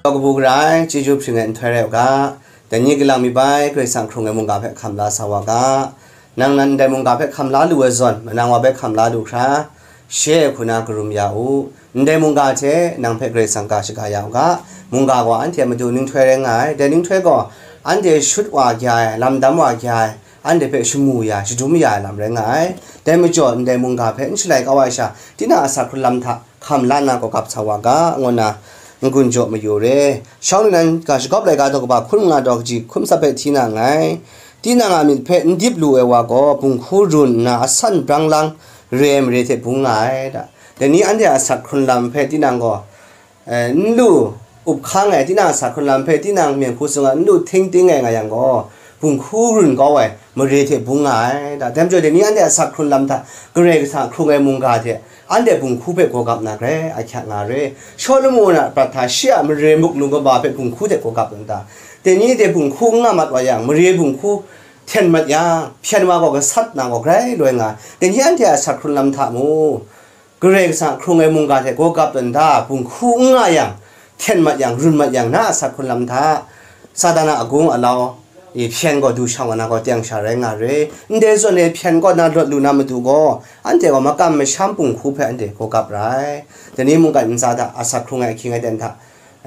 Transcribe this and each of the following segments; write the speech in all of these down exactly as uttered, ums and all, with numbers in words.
Kabu gara ai, chyeju hpring ai nhtoi rai u ga, dai ni galang mi bai, Karai Kasang hkrung ai mungga hpe hkam la sa wa ga, nang nan ndai mungga hpe hkam la lu ai zawn, manang wa bai hkam la lu hkra, she ai hku na karum ya u. Ndai mungga hte nang hpe Karai Kasang ga shaga ya u ga, mungga gaw anhte a matu ninghtoi rai nga ai, dai ninghtoi gaw anhte shut wa gya ai, lam dam wa gya ai, anhte hpe shamu ya, shadum ya ai lam rai nga ai. Dai majaw, ndai mungga hpe n shalai kau ai sha, tinang a asak hkrun lam hta hkam la nna gawgap sa wa ga, ngu nna n-gun jaw mayu re. Shawng nnan ga shagawp laika daw kaba hkun nga daw kaji hkum tsap hpe hti na nngai. Tinang a myit hpe n dip lu ai wa gaw, bunghku run nna asan brang lang re ai mare hte bung nga ai da. Dai ni anhte a asak hkrun lam hpe tinang gaw, eh, n lu up hkang ai, tinang a asak hkrun lam hpe tinang myen hku sung a n lu hting ting ai nga yang gaw, bunghku run kau ai mare hte bung nga ai da. Dai majaw, dai ni anhte a asak hkrun lam hta Karai Kasang a hkrung ai mungga hte anhte bunghku hpe gawgap na grai ahkyak nga re. Shawlumon a prat hta shi a mare muk nu kaba hpe bunghku hte gawgap na ta? Dai ni hte bunghku n nga mat wa yang, mare bunghku hten mat yang, hpyen wa gaw gasat na gaw grai loi nga ai. Dai ni anhte a asak hkrun lam hta mu. Karai Kasang a hkrung ai mungga hte gawgap tawn da, bunghku n nga yang, hten mat yang, run mat yang, na a asak hkrun lam hta, Satan a agung alau, i hpyen gaw du shang wa na gaw teng sha rai nga re. Ndai zawn e hpyen kaw na lawt lu na matu gaw, anhte gaw makam masham bunghku hpe anhte gawgap ra ai. Dai ni mungkan ntsa hta asak hkrung ai ahkying aten hta,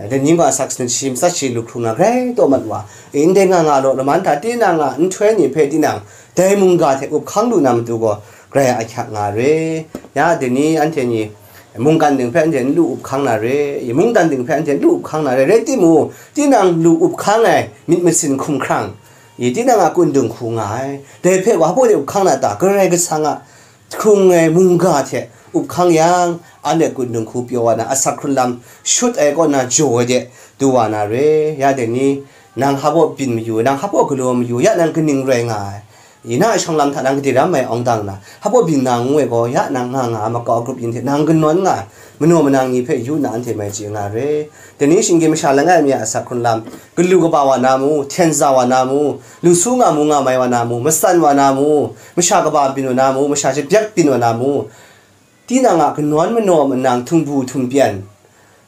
dai ni gaw asak sanit shi matsat shi lu hkrung na grai taw mat wa. Ndai nga nga law, laman hta tinang a nhtoi ni hpe tinang dai mungga hte up hkang lu na matu gaw, grai ahkyak nga re. Ya, dai ni anhte ni mungkan ding hpe anhte n lu up hkang na re, i mungdan ding hpe anhte n lu up hkang na re, rai timung, tinang lu up hkang ai myit masin hkumhkrang, i tinang a kundung hku nga ai. Dai hpe wa hpa de up hkang na ta? Karai Kasang a hkrung ai mungga hte up hkang yang, anhte kundung hku pyaw wa na, asak hkrun lam shut ai kaw na jaw ai de du wa na re. Ya dai ni, nang hpa byin mayu, nang hpa galaw mayu, ya nang kaning rai nga ai? I na a shawng lam hta nang gade ram ai awng dang na, hpa byin na ngu ai gaw, ya nang nga nga ai makau grup yin hte nang kanawn nga ai, manaw manang ni hpe yu nna anhte mai chye nga re. Dai ni shinggyim masha langai mi a asak hkrun lam, galu kaba wa na mu, hten za wa na mu, lu su nga mu nga mai wa na mu, matsan wa na mu, masha kaba byin wa na mu, masha shabyak byin wa na mu, tinang a kanawn manaw manang htung bu htum pyan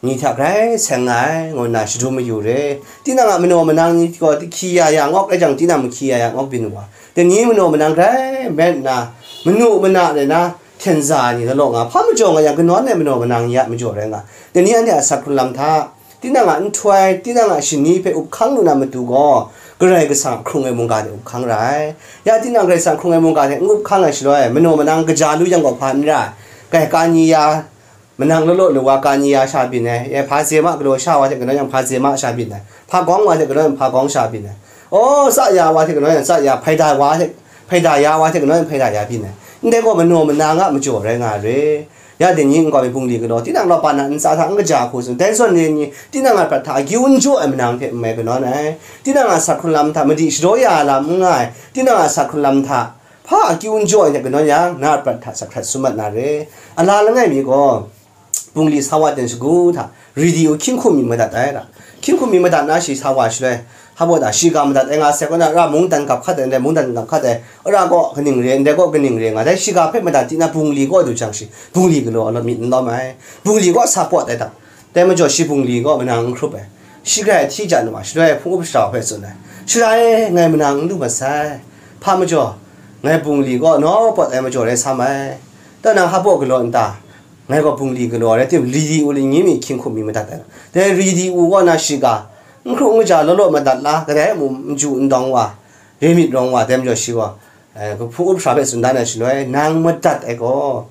ni hta grai seng nga ai, ngu nna shadum mayu re. Tinang a manaw manang ni gaw hkyi ya ya ngawk rai jang, tinang mahkyi ya ya ngawk byin wa. Dai ni manaw manang grai met nna, manu mana rai na, hten za ai ni law law nga, hpa majaw nga yang, kanawn ai manaw manang ni a majaw rai nga. Dai ni anhte a asak hkrun lam hta, tinang a nhtoi, tinang a shani hpe up hkang lu na matu gaw, Karai Kasang a hkrung ai mungga hte up hkang ra ai. Ya tinang Karai Kasang a hkrung ai mungga hte n up hkang ai shaloi, manaw manang kaja lu yang gaw hpa n ra ai. Kai, kani ya, manang law law lu wa, kani ya sha byin ai, e, hpa zema galaw sha wa hte kanawn yang hpa zema sha byin ai, hpa gawng wa hte kanawn yang hpa gawng sha byin ai, aw, tsa ya wa hte kanawn yang tsa ya, hpaida wa hte, hpaida ya wa hte kanawn yang hpaida ya byin ai. Ndai gaw manaw manang a majaw rai nga re. Ya dai ni nkau mi bungli galaw, tinang law pa na ntsa hta n kaja hku tsun, dai zawn ni ni, tinang a prat hta akyu n jaw ai manang hte n mai kanawn ai, tinang a asak hkrun lam hta madi shadaw ya ai lam n nga ai, tinang a asak hkrun lam hta hpa akyu n jaw ai hte kanawn yang, na a prat hta asak hkrat sum mat na re. A la langai mi gaw, bungli sa wa ten shagu hta, ridi u hkying hkum mi madat ai ra. Hkying hkum mi madat na shi sa wa shaloi, hpa baw da, shiga madat ai nga sai kaw na, ra mungdan gap hkat ai, ndai mungdan gap hkat ai, ra gaw kaning re, ndai gaw kaning re nga, dai shiga hpe madat ti na, bungli kaw du jang shi, bungli galaw law myit n lawm ai, bungli kaw sa pawt ai ta? Dai majaw shi bungli kaw manang n hkrup ai. Shi grai ahti ja nu a, shaloi hpung up shara hpe tsun ai, "Sara e, ngai manang n lu mat sai. Hpa majaw, ngai bungli kaw naw pawt ai majaw rai sam ai. Tau nang hpa baw galaw n ta? Ngai gaw bungli galaw rai tim, ridi u lani mi hkying hkum mi madat ai. Dai ridi u kaw na shiga, n hkru n kaja law law madat la, kadai a mu n ju n dawng wa, re myit rawng wa, dai majaw shi gaw, eh, hpung up shara hpe tsun dan ai shaloi, nang madat ai gaw,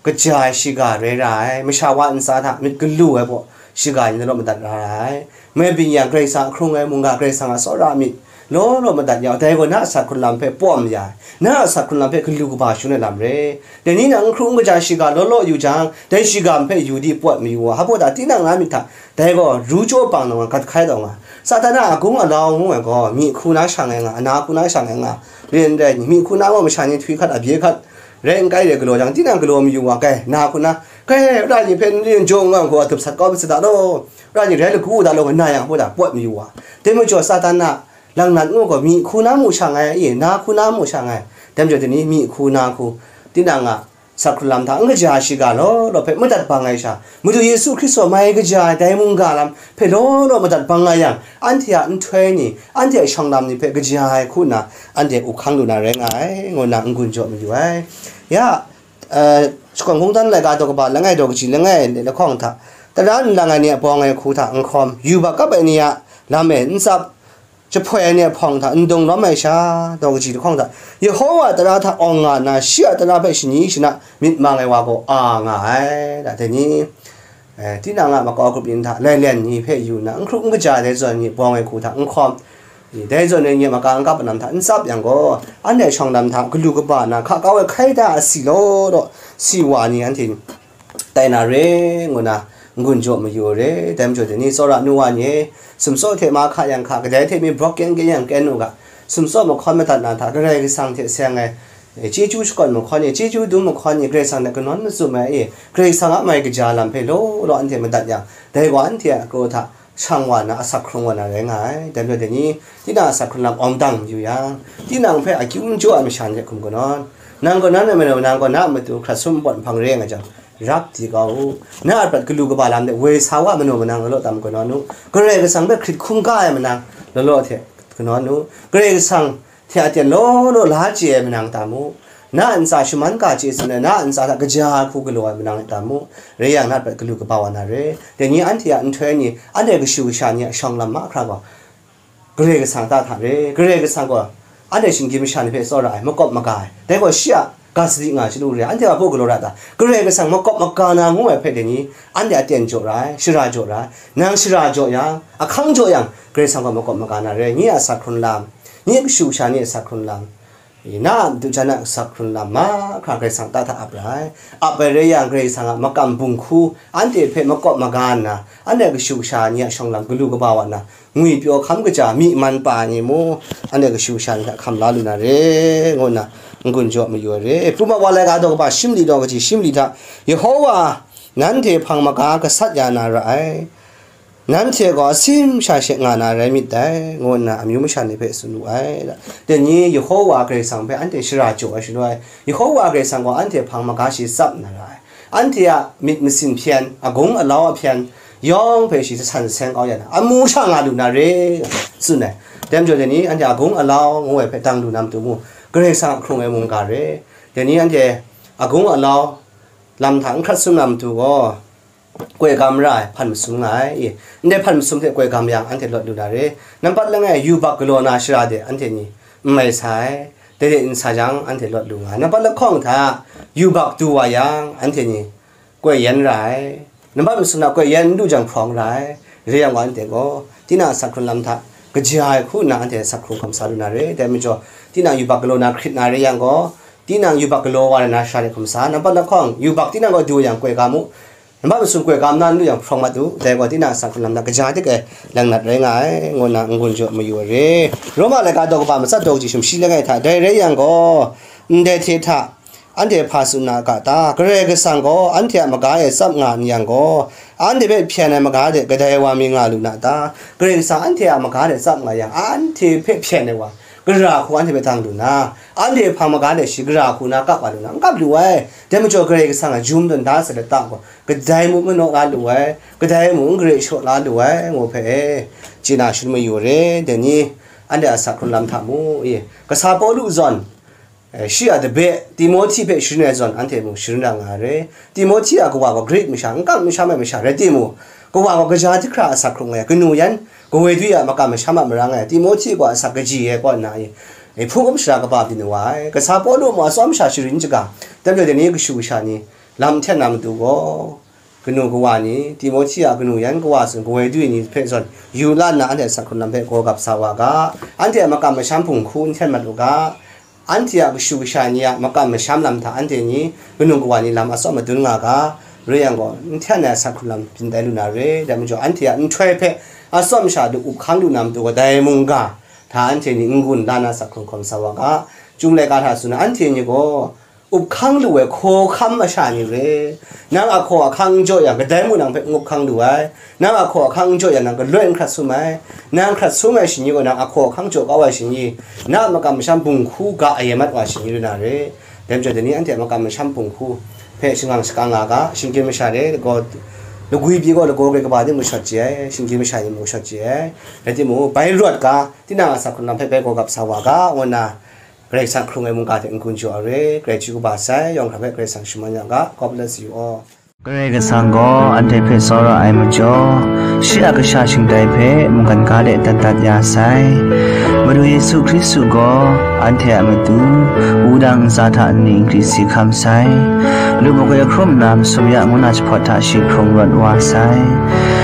kaja ai shiga rai ra ai, masha wa ntsa hta myit galu ai baw shiga ni law madat ra ai. Mai byin yang, Karai Kasang a hkrung ai mungga, Karai Kasang a tsawra myit law law madat ya u, dai gaw na a asak hkrun lam hpe pawt ya ai, na a asak hkrun lam hpe galu kaba shangun ai lam re. Dai ni nang n hkru n kaja shiga law law yu jang, dai shiga hpe yu di pawt mayu wa, hpa baw da, tinang na myit hta dai gaw ru chyaw pang taw nga, gat hkai taw nga. Satan a agung alau ngu ai gaw, myi hku na shang ai nga, ana hku na shang ai nga, re n rai ni? Myi hku na gaw masha ni htwi hkat, abye hkat, rai n kai re galaw jang, tinang galaw mayu wa, kai, na hku na, kai, ra ni hpe n rin jaw n nga hku, a dup sat kau myit sat da law, ra ni rai lagu u da law, nga na yang, hpa da pawt mayu wa. Dai majaw, Satan a langnat ngu gaw, myi hku na mu shang ai, i, na hku na mu shang ai. Dai majaw, dai ni myi hku na hku, tinang a Sak hkrun lam hta n kaja ai shiga law law hpe madat bang ai sha, Madu Yesu Hkristu a mai kaja ai dai mungga lam hpe law law madat bang nga yang, anhte a nhtoi ni, anhte a shawng lam ni hpe kaja ai hku nna, anhte up hkang lu na rai nga ai, ngu nna n-gun jaw mayu ai. Ya, eh, Shakawn Hkungtan laika daw kaba langai daw kaji langai lahkawng hta, tara n lang ai ni a bawng ai hku hta n hkawm, yubak kap ai ni a lam e n tsap, jahpoi ai ni a hpawng hta n dung lawm ai sha, daw kaji lahkawng hta, Yehowa a tara hta awng nga nna, shi a tara hpe shani shana myit mang ai wa gaw a nga ai, da dai ni? Eh, tinang a makau grup yin hta lailen ni hpe yu nna, n hkrup n kaja ai dai zawn ni bawng ai hku hta n hkawm, dai zawn ai ni a maka n kap ai lam hta n tsap yang gaw, anhte shawng lam hta galu kaba na hka kau ai hkai da asi law law, si wa ni anhte tai na re, ngu nna n-gun jaw mayu re. Dai majaw dai ni, tsawra nu wa ni e, sumtsaw hte mahka yang hka, kadai hte mi brawk kyen kyen yang kyen u ga, sumtsaw mahkawn madat na hta, Karai Kasang hte seng ai, eh, chyeju shakawn mahkawn ni, chyeju dum mahkawn ni, Karai Kasang hte kanawn mazum ai e, Karai Kasang a mai kaja lam hpe law law anhte madat yang, dai gaw anhte a kraw hta shang wa na, asak hkrung wa na rai nga ai. Dai majaw dai ni, tinang asak hkrung lam awng dang mayu yang, tinang hpe akyu n jaw ai masha ni hte hkum kanawn, nang kaw nan ai manu, nang kaw na a matu hkrat sum npawt nhpang re nga jang, rap di kau u. Na a prat galu kaba lam de woi sa wa manu manang law law tam kanawn u. Karai Kasang hpe hkrit hkungga ai manang law law hte kanawn u. Karai Kasang hte aten law law la chye ai manang tam u. Na a ntsa shaman ga chye tsun ai, na a ntsa hta kaja ai hku galaw ai manang tam u. Rai yang, na a prat galu kaba wa na re. Dai ni anhte a nhtoi ni, anhte kashu kasha ni a shawng lam mahkra gaw, Karai Kasang ta hta re, Karai Kasang gaw anhte shinggyim masha ni hpe tsawra ai, makawp maga ai, dai gaw shi a ga sadi nga chyalu re, anhte a hpaw galaw ra ta? Karai Kasang makawp maga na ngu ai hpe dai ni, anhte aten jaw ra ai, shara jaw ra ai. Nang shara jaw yang, ahkang jaw yang, Karai Kasang gaw makawp maga na re. Nye a asak hkrun lam, nye kashu kasha ni a asak hkrun lam, na a madu jan a asak hkrun lam mahkra Karai Kasang ta hta ap ra ai. Ap ai rai yang, Karai Kasang a makam bung hku anhte hpe makawp maga nna, anhte kashu kasha ni a shawng lam galu kaba wa nna, ngwipyaw hkam kaja myi man pa ai ni mu, anhte kashu kasha ni hta hkam la lu na re, ngu nna n-gun jaw mayu ai re. Pru ma wa laika daw kaba shim li daw kaji shim li hta, Yehowa nanhte hpang maga gasat ya na ra ai, nanhte gaw asim sha she nga na rai myit dai, ngu nna amyu masha ni hpe tsun wu ai. Dai ni, Yehowa Karai Kasang hpe anhte shara jaw ai shaloi, Yehowa Karai Kasang gaw anhte hpang maga shi tsap na ra ai. Anhte a myit masin hpyen, agung alau ahpyen, yawng hpe shi jasan jaseng kau ya na, amu sha nga lu na re, tsun ai. Dai majaw dai ni, anhte agung alau ngu ai hpe dang lu na matu mu, Karai Kasang a hkrung ai mungga re. Dai ni, anhte agung alau lam hta n hkrat sum na matu gaw, koi ga mara ai hpan masum nga ai. Ndai hpan masum hte koi ga mayang, anhte lawt lu na re. Nampat langai, yubak galaw na shara de anhte ni n mai sa ai. Dai de n sa jang, anhte lawt lu nga ai. Nampat lahkawng hta, yubak du wa yang, anhte ni koi yan ra ai. Nampat masum na koi yan n du jang hprawng ra ai. Re yang gaw, anhte gaw tinang a asak hkrun lam hta kaja ai hku nna, anhte asak hkrung hkawm sa lu na re. Dai majaw, tinang yubak galaw na hkrit na re yang gaw, tinang yubak galaw wa ai na shara de hkum sa. Nampat lahkawng, yubak tinang gaw du yang, koi ga mu. Nampat masum koi ga nna n du yang hprawng mat u. Dai gaw, tinang a asak hkrun lam hta kaja hte kai lang nat rai nga ai, ngu nna n-gun jaw mayu ai re. Roma laika daw kaba matsat daw kaji shum shi langai hta, dai rai yang gaw, ndai hte hta anhte hpa tsun na a ga ta? Karai Kasang gaw anhte a maga e tsap nga n yang gaw, anhte hpe hpyen ai maga de kadai wa mi nga lu na ta? Karai Kasang anhte a maga de tsap nga yang, anhte hpe hpyen ai wa, gara hku anhte hpe dang lu na, anhte hpang maga de shi gara hku na kap wa lu na, n kap lu ai. Dai majaw, Karai Kasang a jum tawn da sai lata gaw, kadai mung n naw la lu ai, kadai mung n gare shaw la lu ai, ngu hpe, e, chye na shalum mayu re. Dai ni, anhte a asak hkrun lam hta mu, e, kasa Pawlu zawn, e, shi a dabe Timohti hpe sharin ai zawn, anhte mung sharin ra nga ai re. Timohti a kawa gaw Grik masha, n kam n sham ai masha rai timung, kawa gaw kaja hte hkra asak hkrung ai, kanu yan kawoi dwi a makam masham a marang e, Timohti gaw asak kaji ai kaw nna, e, e, hpung hkum shara kaba byin wa ai. Kasa Pawlu mung atsawm sha sharin shaga, dai majaw dai ni kashu kasha ni lam n hten na matu gaw, kanu kawa ni, Timohti a kanu yan kawa tsun kawoi dwi ni hpe zawn yu la nna, anhte asak hkrun lam hpe gaw gap sa wa ga, anhte a makam masham hpung hku n hten mat u ga, anhte a kashu kasha ni a makam masham lam hta anhte ni kanu kawa ni lam atsawm madun nga ga, re yang gaw, n hten ai asak hkrun lam byin tai lu na re. Dai majaw, anhte a nhtoi hpe atsawm sha de up hkang lu na matu gaw, dai mungga hta anhte ni n-gun la na asak hkrung hkawm sa wa ga, Chyum laika hta tsun na, anhte ni gaw up hkang lu ai hkaw hkam masha ni re. Nang a hkaw ahkang n jaw yang, kadai mung nang hpe n up hkang lu ai. Nang a hkaw ahkang n jaw yang, nang galoi n hkrat sum ai. Nang hkrat sum ai shani gaw, nang a hkaw ahkang jaw kau ai shani, na a makam masham bung hku ga a mat wa shani rai na re. Dai majaw dai ni anhte a makam masham hpung hku hpe shangang shaka nga ga, shinggyim masha ni lagaw, lagwi pyi gaw lagaw grai kaba ni mung shawt chye ai, shinggyim masha ni mung shawt chye ai. Rai timung, bai rawt ga, tinang a asak hkrung lam hpe bai gaw gap sa wa ga, ngu nna Karai Kasang hkrung ai mungga hte n-gun jaw ai re, grai chyu kaba sai, yawng hkra hpe Karai Kasang shaman ya ga. God bless you all. Karai Kasang gaw anhte hpe tsawra ai majaw, shi a kasha shingtai hpe mungkan ga de dat dat ya sai. Madu Yesu Hkristu gaw anhte a matu, wudang ntsa hta nni nkri si hkam sai. Lu makoi hkrum nna masum ya ngu na jahpawt hta shi hkrung rawt wa sai.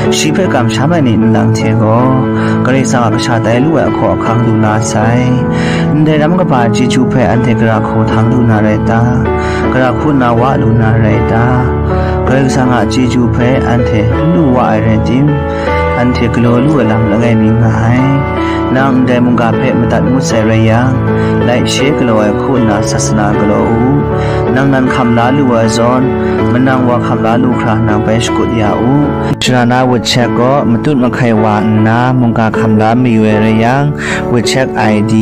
Shi hpe kamsham ai ni nlang hte gaw, Karai Kasang a kasha tai lu ai ahkaw ahkang lu la sai. Ndai ram kaba chyeju hpe anhte gara hku htang lu na rai ta? Gara hku nna wa lu na rai ta? Karai Kasang a chyeju hpe anhte n lu wa ai rai tim, anhte galaw lu ai lam langai mi nga ai. Nang ndai mungga hpe madat ngut sai rai yang, laishe galaw ai hku nna sasana galaw u. Nang nan hkam la lu ai zawn, manang wa hkam la lu hkra nang bai shakut ya u. Shara na wut shek gaw matut mahkai wa nna mungga hkam la mayu ai rai yang, wut shek I D,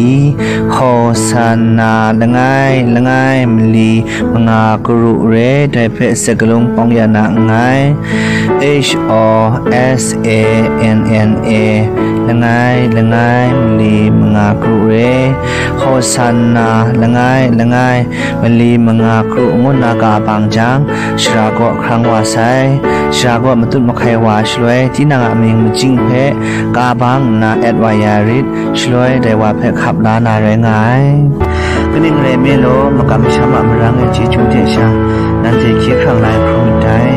Hosanna langai langai mali manga karu re, dai hpe sakalung pawng ya na nngai. H O S A N N A, langai langai mali manga karu re, Hosanna langai langai mali manga karu ngu nna ka bang jang, shara kaw hkrang wa sai. Shara kaw matut mahkai wa shaloi, tinang a mying majing hpe ka bang nna et wa ya rit, shaloi dai wa hpe hkap la na rai nga ai. Kaning rai nme law, makam masham a marang ai chyeju hte sha, nanhte hkye hkrang la ai hkrum myit dai.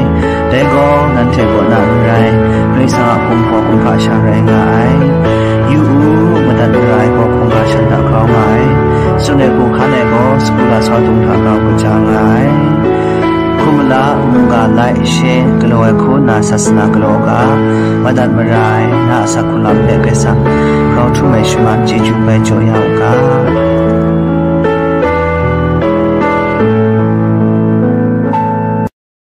Dai gaw nanhte kaw na n rai, Karai Kasang a hpung hpaw kumhpa sha rai nga ai. Yu u, madat mara ai gaw hkungga shan hta grau nga ai. Tsun ai hku hkan ai gaw sagu lasau dung hta grau kaja nga ai. Hkum mala mungga laishe galaw ai hku nna sasana galaw ga, madat mara ai na a asak hku lam hpe Karai Kasang grau htum ai shaman chyeju bai jaw ya u ga.